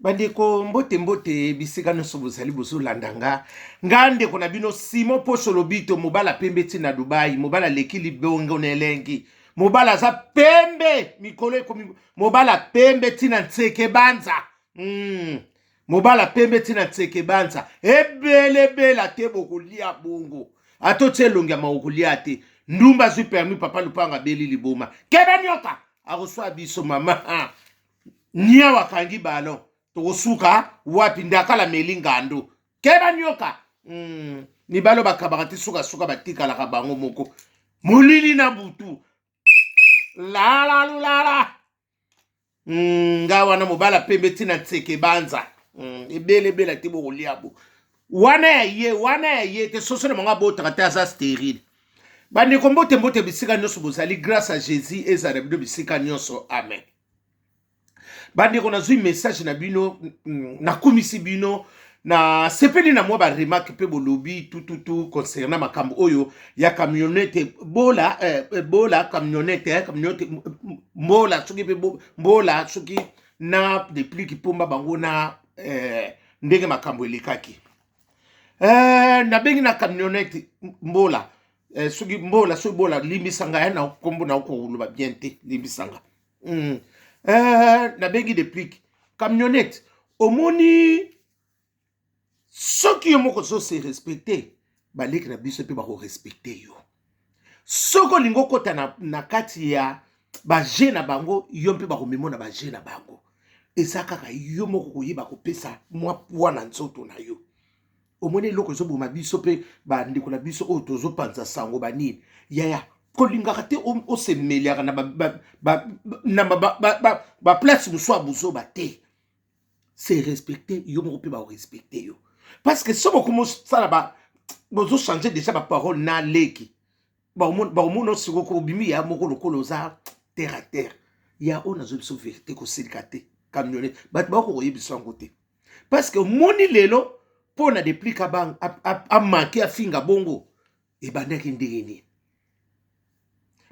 Bandeko, mbote mbote bisika nyonso bozali bozolanda nga. Nga ndeko na bino Simon Poso Lobito, mobala pembe ti na Dubai, mobala aleki libongo na elengi, mobala aza pembe mikolo ekomi, mobala pembe ti na nseke banza. Mobala pembe ti na nseke banza, ebelebela te bokolia bongo, ata otie elongi ya mawa okolia te. Ndumba azwi permis, papa lupanga abeli liboma, keba nyoka akoswa biso mama. Niawa akangi ballon, tokosuka wapi? Ndakala meli ngando, keba nyoka. Mibalo bakabaka te, sukasuka batikalaka bango moko molili na butu lala lulala. Nga wana mobala pembe ntina nseke banza. Ebele ebele te bokolia bo wana ya ye, wana ya ye te, soso na bango abotaka te, aza stérile. Bandeko, mbote mbote bisika nyonso bozali, grâce à Jésus ezala na bino bisika nyonso, amen. Bandeko, nazwi message na bino, nakumisi bino, nasepeli na mwa baremarque mpe bolobi tututu concernant makambo oyo ya camionnette bola, bola camionnette, camionnette mbola, soki mpe mbola, soki na Deplick Pomba bango na ndenge makambo elekaki. Nabengi na camionnette mbola, soki mbola, soki bola, limbisanga ya na nkombo na okoloba bien te, limbisanga. Nabengi Deplick camionnette. Omoni, soki yo moko ozose respecter, baleki na biso mpe bakorespecter yo. Soki olingi okɔta na kati ya baje na bango, yo mpe bakomemo na baje na bango. Eza kaka yo moko koyeba kopesa mwa poids na nzoto na yo. Omoni eloko ezoboma biso mpe bandeko na biso oyo tozopanza sango banini, yaya, kolingaka te osemeliaka na baplace mosusu ya bozoba te. Se respecter yo moko mpe barespecter yo, parce que soki okomosala, bozochange déjà baparole na leki, bakomona sikoyo obimi ya moko lokola oza terre à terre. Ya oyo nazoyi biso vérité, kosilika te. Camionnette, bato bakoki koyebisa yango te, parce que omoni lelo mpo na Deplick amanke afinga bongo, ebandaki ndenge nini?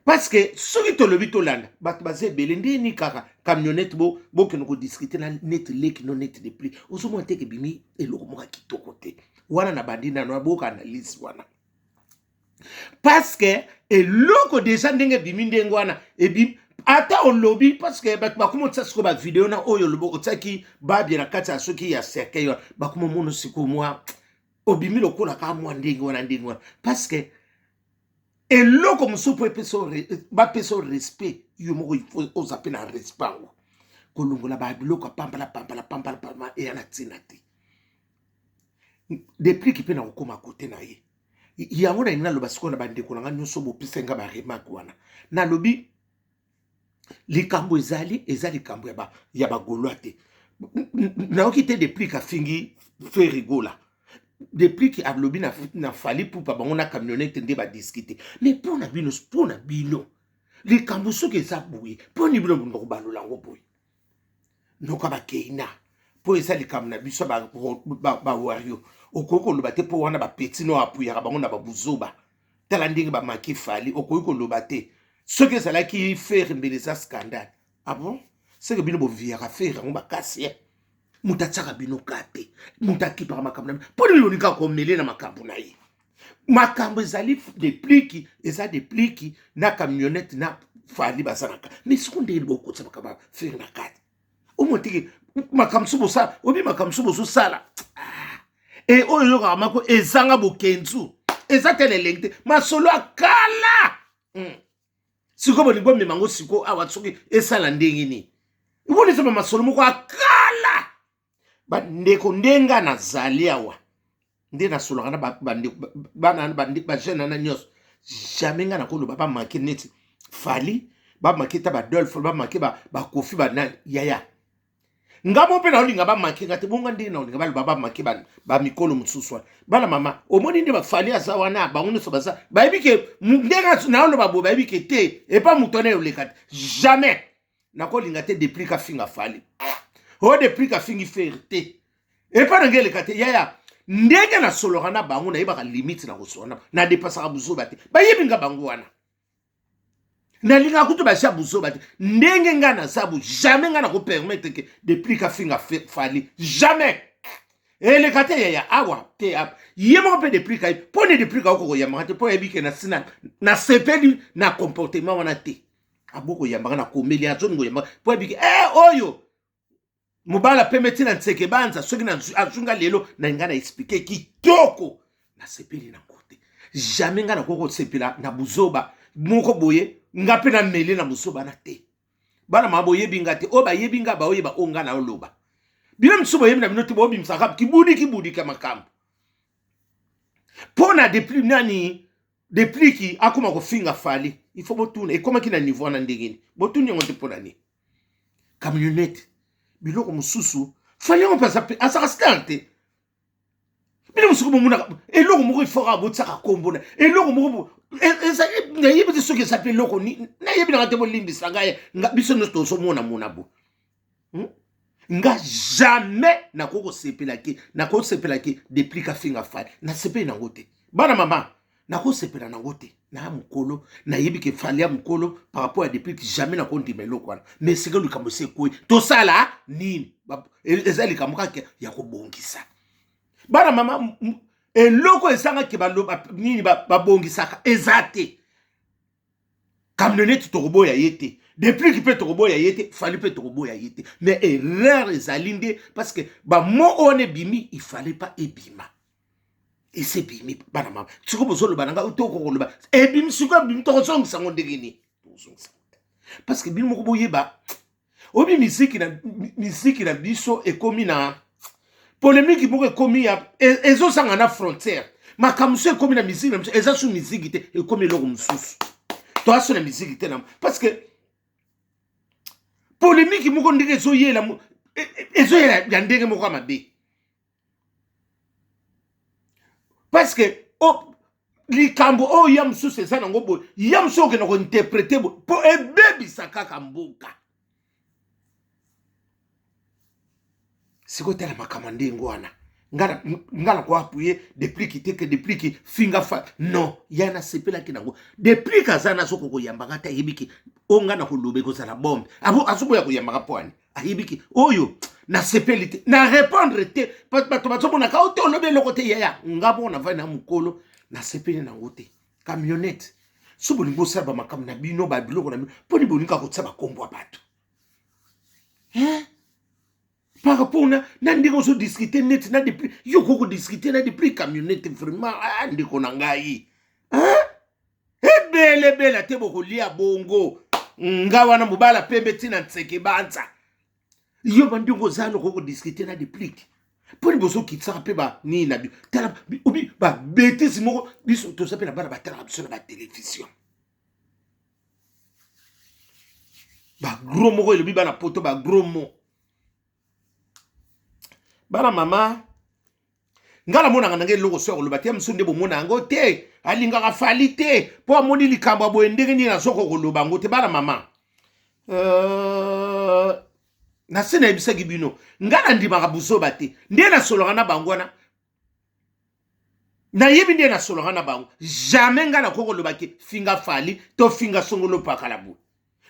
Parce que soki tolobi tolanda bato baza ebele, ndenge nini kaka camionnette bokende kodiscuter na neti leki no neti Deplick? Ozomona teke ebimi eloko moko ya kitoko te wana. Na bandi nano aboka analyse wana, parce que eloko déjà ndenge ebimi ndenge wana ebimi, ata olobi, parce que bato bakoma otia sikoyo bavideo na oyo olobi, otiaki babia na kati ya soki ya cercueil wana, bakoma omona sikoyo mwa obimi lokola kaka mwa ndenge wana, ndenge wana, parce que eloko mosusu mpo bapesa respect, yo moko oza mpe na respect yango. Kolongola babiloko ya pambala pambala pambala pambala eya na ntina te. Deplick mpe na kokóma kote na ye yango, nalingi naloba sikoyo na bandeko na nga nyonso bopesa nga baremarque wana. Nalobi likambo ezali, eza likambo ya bagaulois te. Nayoki te Deplick afingi Ferre Gola. Deplick alobi na Fally Ipupa, bango na camionnette nde badiscuter. Mais mpo na bino, mpo na bino likambo soki eza boye, mpo ni bino bolinga kobalola yango boye? Noka bakeina mpo eza likambo na biso bawario, okoki koloba te mpo wana bapeti no apuyaka bango na babuzoba. Tala ndenge bamaki Fally, okoki koloba te. Soki ezalaki Ferre, mbele eza scandale. Ah bon, seke bino boviyaka Ferre yango makasi e moto atiaka bino ka te, moto akipaka makambo na bino. Mpo nini olingaka komele na makambo na ye? Makambo ezali Deplick, eza Deplick na camionnette na Fally bazalaka. Mais siko ndenge bokotisa makambo ya Ferre na kati, omoi teke makambo mosusu bosala, oyebi makambo mosusu bozosala e oyo oyokaka mako ezanga bokenzu, eza te na elengi te, masolo ya kala. Sikoyo bolingi bomema yango sikoyo awa, soki esala ndenge nini? Eboni eza bamasolo moko ya kala. Bandeko, ndenge nazali awa, nde nasolaka na bandeko, bana, bajeune wana nyonso, jamais ngai nakoloba bamake neti Fally, bamake ta badolphe, bamake bakofi, banani. Yaya, nga mo mpe naolinga bamake nga te. Bonga ndenge naolinga baloba bamake bamikolo mosusu wana, bana mama. Omoni nde baFally aza wana, bango nyonso baza, bayebi ke ndenge naoloba boye, bayebi ke te epa moto wana eleka te. Jamais nakolinga te Deplick afinga Fally, oyo Deplick afingi Ferre te, epa na ngai eleka te. Yaya, ndenge nasolaka na bango, nayebaka limite na kosola na, nadepasaka buzoba te. Bayebi nga bango wana. Nalingaka kutu basia buzoba te. Ndenge nga naza bo, jamais nga nakopermettre ke Deplick afinga Fally, jamais. Eleka te yaya, awa te awa. Ye moko mpe Deplick ayebi mpo nde Deplick akoki koyambaka te, mpo ayebi ke nasina nasepeli na comportement wana te. Abo koyambaka na komeli, azolinga koyambaka mpo ayebi ke oyo mobala pembe ntina nseke banza soki azwi nga lelo na ngai na explike kitoko, nasepeli nango te. Jamais ngai nakoki kosepela na buzoba moko boye, nga mpe nameli na buzoba na te. Bana mama boyebi nga te, oyo bayebi nga baoyeba oyo nga naoloba. Bino misusu boyebi na bino te, bobimisaka kibudi kibudika makambo mpo na depuis nani Deplick akoma kofinga Fally. Il faut botuna ekomaki na niveau wana ndenge nini, botuni yango te mpo na nini? Camionnette biloko mosusu Fally yango mpe azaka star te. Bino mosuku bomonaka eloko moko ifo kaka botiaka kombo na eloko moko ezali, nayebi te soki eza mpe eloko nayebi nanga te, bolimbisa ngai. Biso nyonso tozomona mona bo Nga jamais nakoki kosepela ke, nakosepela ke Deplick afinga Fally, nasepeli nango te. Bana mama, nakosepela nango te. Na mokolo nayebi ke Fally ya mokolo par rapport ya Deplick, jamais nakondima eloko wana. Mais sikoyo likambo esi ekwei, tosala nini? Eza likambo kaka ya kobongisa. Bana mama, eloko ezangaki baloba nini, babongisaka eza te. Camionnette tokoboya ye te, Deplick mpe tokoboya ye te, Fally mpe tokoboya ye te, mais erreur ezali nde parce que bamo oyo wana ebimi, il fallait pas ebima. Esi ebimi, bana mama. Sikoyo bozoloba na ngai, toko koloba ebimi, sikoyo ebimi, tokozongisa yango ndenge nini? Tokozongisa yango te, parce que bino moko boyeba oyebi miziki na biso ekomi na polémique moko, ekomi ya ezozanga na frontière. Makambo mosusu ekomi na miziki na biso, eza su miziki te, ekomi eloko mosusu. Toaso na miziki te na parce que polémique moko ndenge ezoyela, ezoyela ya ndenge moko ya mabe, parce que likambo oyo ya mosusu eza nango boye, ya mosusu okende kointerprete boye mpo ebebisa kaka mboka. Sikoyo tala makambo ya ndenge wana, nga na koapuye Deplick te ke Deplick finga fa non, ya nasepelaki nango. Deplick aza nazokoka koyambaka te, ayebi ke oyo nga na koloba ekozala bombe, azoboya koyambaka mpo ani ayebi ke oyo nasepeli te, na répondre te. Bato bazomonaka o te olobi eloko te. Yaya, nga moko navandi na mokolo, nasepeli nango te. Camionnette, so bolingi bosala bamakambo na bino, babiloko na bino, mponi bolingi kaka kotia bakombo ya bato, hein? Par rapport na ndenge ozodiscute neti na Deplick, yo okoki kodiscute na Deplick camionnette vraiment? Ah, ndeko na ngai, ebelebele te bokolia bongo. Nga wana mobala pembe ntina nseke banza, yo bandenge oza na okoki kodiscute na Deplick? Mponi bozokitisaka mpe banini na bino? Tala obi babêtises moko. Biso toza mpe na bana batalaka biso na batelevizio, bagros moko elobi bana poto, bagros mo. Bana mama, nga namonaka ndenge eloko so ya koloba te. Mosusu nde bomona yango te, alingaka Fally te mpo amoni likambo ya boye. Ndenge nini azoka koloba yango te? Bana mama, nase nayebisaki bino, nga nandimaka buzoba te. Nde nasolaka na bango wana, nayebi nde nasolaka na bango. Jamais nga nakoki koloba ke finga Fally to finga songolo pakala boye.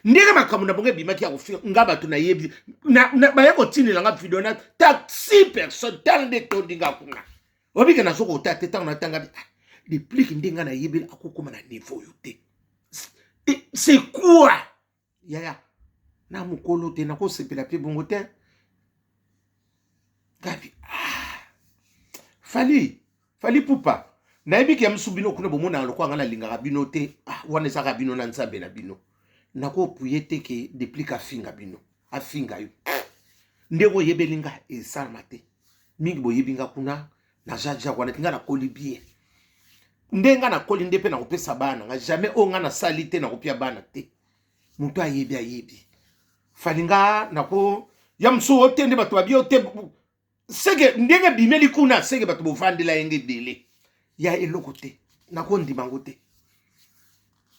Ndenge makambo na bango ebimaki ya kofinga nga, bato nayebi baye kotindela nga video na ta six personnes. Tala nde etondi nga kuna, obike nazo kota te. Ntango natanga ah, Deplick, nde nga nayebi akokóma na niveau oyo te. C'est quoi, yaya? Na mokolo te nakosepela mpe bongo te. Gabi, ah, Fally, Fally Ipupa, nayebi ke ya mosusu bino kuna bomonaka lokola nga nalingaka bino te. Ah, wana ezaka bino na Nzambe na bino. Nakopuye te ke Deplick afinga bino, afinga yo ndenge oyebeli nga, esalama te. Mingi boyebi nga kuna na Jacques wana, nga nakoli bien. Nde nga nakoli nde mpe nakopesa bana nga jamais oyo nga nasali te, nakopia bana te. Moto ayebi ayebi Fally, nga nako ya mosusu oyo te. Nde bato babi oyo te, seke ndenge ebimeli kuna, seke bato bovandela yenge ebele ya eloko te. Nakondima yango te.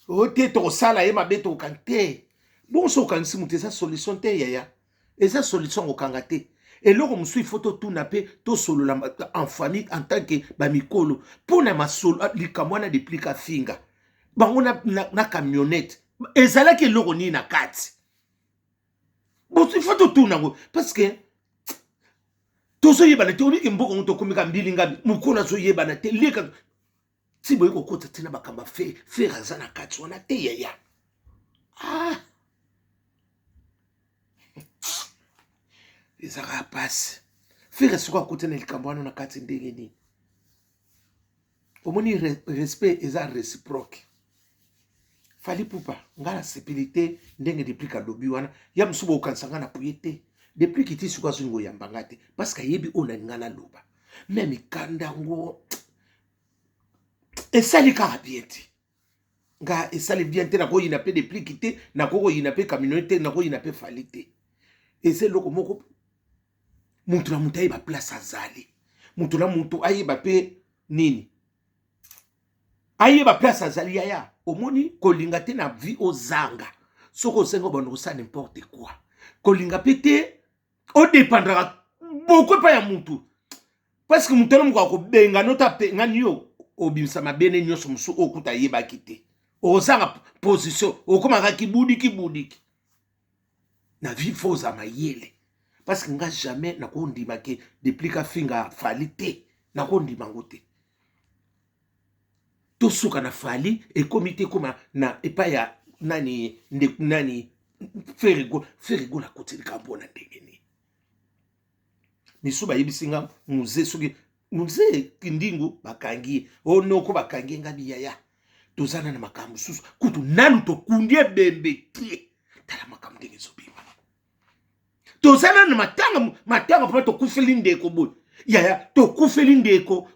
Oyo te tokosala ye mabe, tokokanga te. Bongo so okangisi moto, eza solution te yaya, eza solution kokanga te. Eloko mosusu ifo totuna mpe tosolola en famille, en tant que bamikolo, mpo na masolo likambo wana. Deplick afinga bango na camionnette. Ezalaki eloko nini na kati? Bon, il faut totuna yango parce que tozoyebana te. Obiki mboka ngo tokomi ka mbilinga, mokolo azoyebana te, leka ti boye kokota ntina makambo fe Ferre aza na kati wana te. Yaya, ah, ezalaka pasi. Ferre soki akoti na likambo wana na kati ndenge nini? Omoni, respect eza réciproque. Fally Ipupa, ngai nasepeli te ndenge Deplick alobi wana. Ya mosusu bokokanisa ngai na puye te. Deplick ti sikoyo azolinga oyamba ngai te parce que ayebi oyo nalinga naloba. Me mikanda yango esali kaka bien te. Nga esali bien te. Nakoyina mpe Deplick te, nakokoyina mpe Kamino te, nakoyina mpe Fally te. Eza eloko moko, mutu na mutu ayeba place azali, mutu na mutu ayeba mpe nini, ayeba place azali. Yaya, omoni, kolinga te na vie ozanga. Soki osenga, obanda kosala n'importe quoi. Kolinga mpe te odépendraka beaucoup epai ya mutu, parce que motu wana moko akobenga no to apengani yo, obimisa mabene nyonso mosusu oyo kuta ayebaki te. Ozanga position, okomaka kibudiki budiki. Na vie faut oza mayele, parce que nga jamais nakondima ke Deplick afinga Fally te. Nakondima yango te. Tosuka na Fally, ekomi te, ekoma na epai ya nani, nde nani, Ferre Gola. Ferre Gola akoti likambo na ndenge nini? Misu bayebisi nga muze, soki muze Kindingu bakangi ye, onoko bakangi ye. Nga biyaya, toza na makambo mosusu kutu nanu tokundi ebembe te. Tala makambo ndenge ezobima. Toza nanu matanga, matanga mpona tokufeli ndeko boye. Yaya, tokufeli ndeko,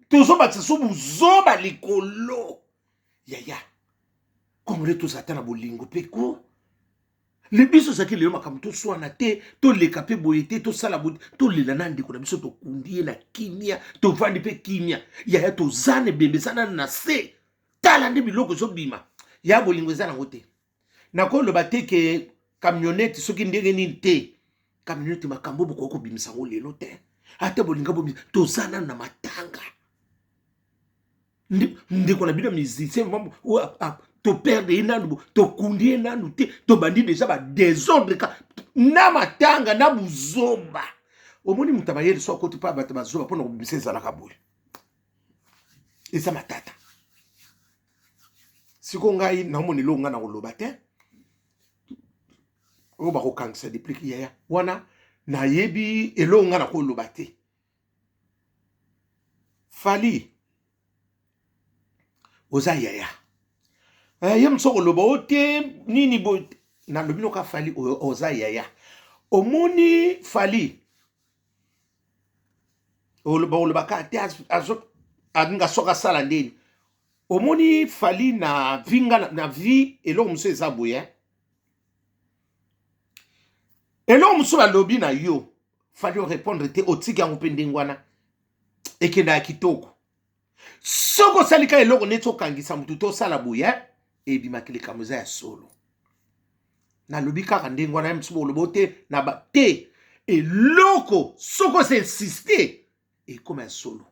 tozobakisa so buzoba likolo. Yaya, Congolais, tozala ata na bolingo mpe ko le biso ozalaki lelo. Makambo toswana te, toleka mpe boye te, tosala boye, tolela na ndeko na biso, tokundi ye na kimia, tovandi mpe kimia. Yaya, toza na ebembe, eza nanu na se. Tala nde biloko ezobima. Ya bolingo eza nango te. Nakoloba te ke camionnette soki ndenge nini te. Camionnette, makambo bokoki kobimisa yango lelo te. Ata bolinga bobimisa, toza nanu na matanga. Ndeko na bino musicien, toperdre ye nanu, tokundi ye nanu te, tobandi déjà badésordre ka na matanga na buzoba. Omoni, moto abayeli so akoti mpa bato bazoba mpona kobimisa, ezalaka boye, eza matata. Sikoyo ngai naomona eloko ngai na koloba te. Oyo bakokangisa Deplick, yaya, wana nayebi eloko ngai nakoloba te. Fally, oza yaya, ye mosu koloba o te nini boye. Nalobi noka, Fally, oza yaya. Omoni, Fally, olobaka te, alinga soki asala ndeni. Omoni, Fally, na vie nga na vie, eloko mosusu eza boye. Eloko mosusu balobi na yo, Fally, orépondre te, otiki yango mpe ndenge wana ekendaka kitoko. Soki osali ka eloko neti okangisa motu to osala boye, ebimaki likambo eza ya solo. Nalobi kaka ndenge wana. Mosusu boloba te na ba te. Eloko soki oza insiste, ekoma ya solo.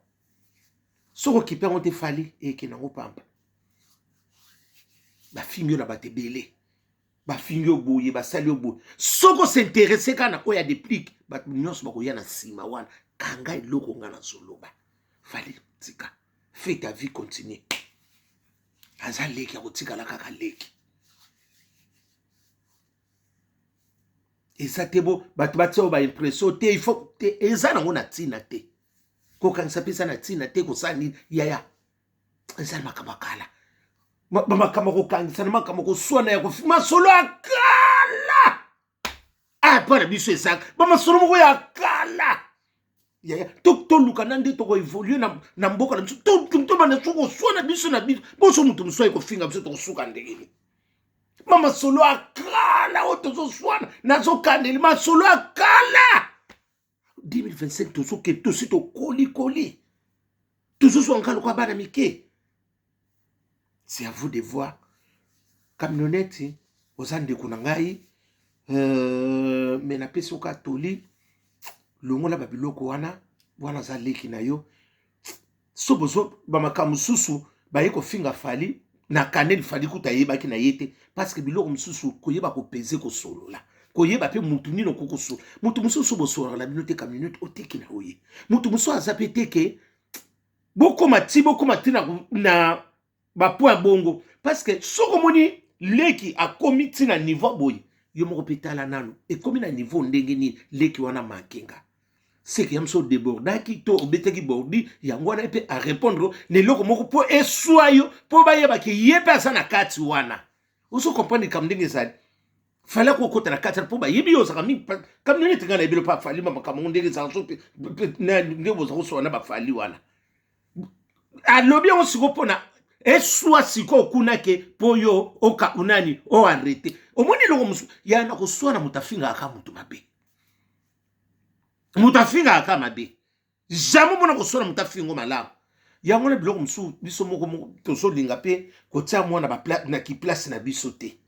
Soki okipe yango te, Fally, ekende yango pamba. Bafingi yo na bato ebele, bafingi yo boye, basali yo boye. Soki os'intéresser kaka na oyo ya Deplick, bato nyonso bakoya na nsima wana. Kanga eloko nga nazoloba. Fally, tika, fais ta vie, continue. Aza leki, akotikala kaka leki. Eza te bo bato batia oyo baimpression te, il faut te. Eza nango na ntina te kokangisa mpe, eza na ntina te kosala nini. Yaya, eza na makambo ya kala, bamakambo kokangisa na makambo koswana ya masolo ya kala. Mpo na biso ezaka bamasolo moko ya kala. Yaya, toluka na nde tokoévoluer na mboka na biso. Tobanda so koswana biso na biso boso, moto mosusu aye kofinga biso, tokosuka ndenge nini? Bamasolo ya kala oyo tozoswana, nazokandeli masolo ya kala. 2025 tozoke, tosi tokolikoli, tozozwanga lokola bana mike. C'est à vous de voir. Camionnette, oza ndeko na ngai, me napesi oka toli: longola babiloko wana. Wana aza leki na yo. So bozo bamakambo mosusu baye kofinga Fally. Na kaneli Fally kuta ayebaki na ye te, parce que biloko mosusu koyeba kopese, kosolola, koyeba mpe mutu nini okoki kosolola. Mutu mosusu bosololaka na bino te, camionnette oteki na oye, mutu mosusu aza mpe te ke bokóma ti bokóma ti na bapoint bongo, parce que soki omoni leki akomi ti na niveau boye, yo moko mpe tala nanu ekomi na niveau ndenge nini. Leki wana mankenga seke ya moso odébordaki to obetaki bordi yango wana, mpe arépondre na eloko moko mpo eswa yo, mpo bayebaki ye mpe aza na kati wana. Ozo comprendre likambo ndenge ezali? Fally akokota na kati wana mpo bayebi yo ozalaka mingi camionnette. Ngai nayebi lo mpo aFally makambo ngo ndenge ezalaka, so ndenge boza kosola na baFally wana. Alobi yango sikoyo mpona eswa sikoyo kuna ke mpo yo oka nani oarrêter. Omoni eloko mosusu ya na koswana, moto afingaka ka moto mabe, moto afingaka ka mabe. Jamais omona koswana moto afingo malamu. Yango na biloko mosusu, biso moko tozolinga mpe kotia mwana na kiplace na biso te.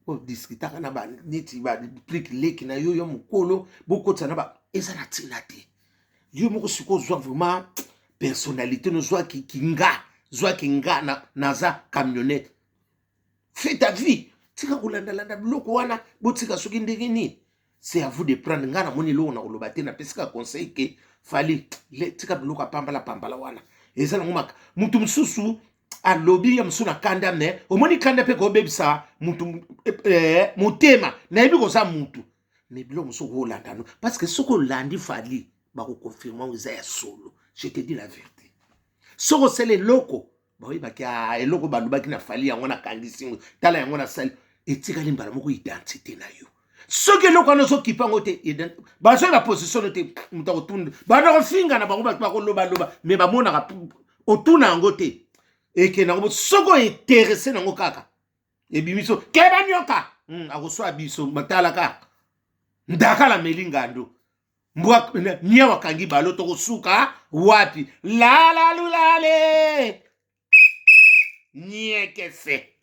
Odiskutaka na baneti baplike leki na yo, yo mokolo bokotisa na ba eza na ntina te. Yo moko sikoyo ozwa vraiment personnalité, nozwaki kinga, zwaki nga na, naza camionnette, fais ta vie, tika kolandalanda biloko wana. Botika soki ndenge nini, c'est à vous de prendre. Nga namoni eloko na koloba te, napesika conseil ke Fally, tika biloko apambala pambala wana. Eza nango maka mutu mosusu alobi ya mosusu na kanda, me omoni kanda mpe kobebisa mutu motema. Nayebi koza mutu, me biloko mosusu kolanda no, parce que soki olandi Fally, bakoconfirmer yango eza ya solo. Je te dis la vérité, soki osala eloko, bayebaki eloko balobaki na Fally, yango nakangisi ngo, tala yango nasali, etikali mbala moko identité na yo. Soki eloko wana ozokipa yango te, bazoyeba position no te. Moto akotunda, banda kofinga na bango, bato bakolobaloba, me bamonaka otuna yango te. Ekende yango, soki ointéresser nango kaka, ebimi so keba nyoka akoswa biso. Batalaka ndakala meli ngando, mbwa niaw akangi balo, tokosuka wapi? Lalalulale, niekese.